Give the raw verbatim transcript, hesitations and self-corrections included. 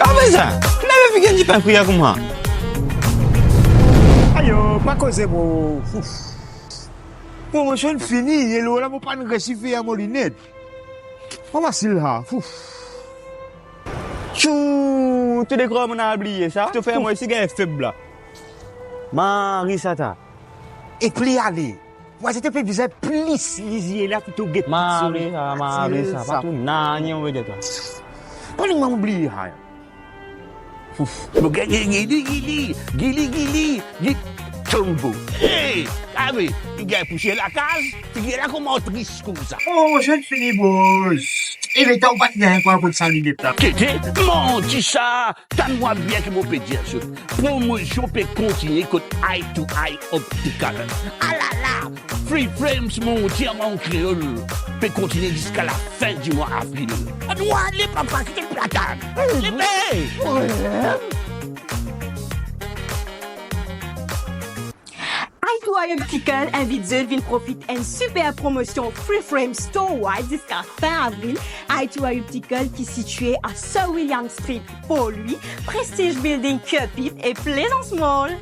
Kouma sa? Napa figir dipin kouya kouma. Ayo, pa koze mo. Ouf. Mo, mo sann fini, e lor la mo pa'nn resi fer mo linet. Pa fasil sa. Ouf. Tchou, to dekor mo ena bliye sa. To fer mo isi gagn feb la. Mari sa ta. E pli ale. Mwa, si to pe bizin plis lizie la, pou to get Mari sa, mari sa, pa tou nanye, on ve get twa. Pa limem bliye sa. Ouf. Mo gagn gili, gili, gili, gili, gili, tonbo. Hey, ave, li gagn pousier lakaz, figir la kouma tris koumsa. Oh, mo sann fini, boss. E letan ou pa ti gagn kwa kot sa linet la? Tete, manti sa. Tann mwa bien ki mo pe dir zot. Promosion pe kontinie kot Eye to Eye Optical. Alala! Free frames montir an kreol pe kontinie ziska lafin di mwa avril. Adwa ale papa, kite platann. Leve! Eye to Eye Optical invit zot vinn profit enn siper promosion Free Frame Store Wide ziska fin avril. Eye to Eye Optical ki sitie a Sir William Street, Port Louis, Prestige Building, Kirpip e Plaisance Mall.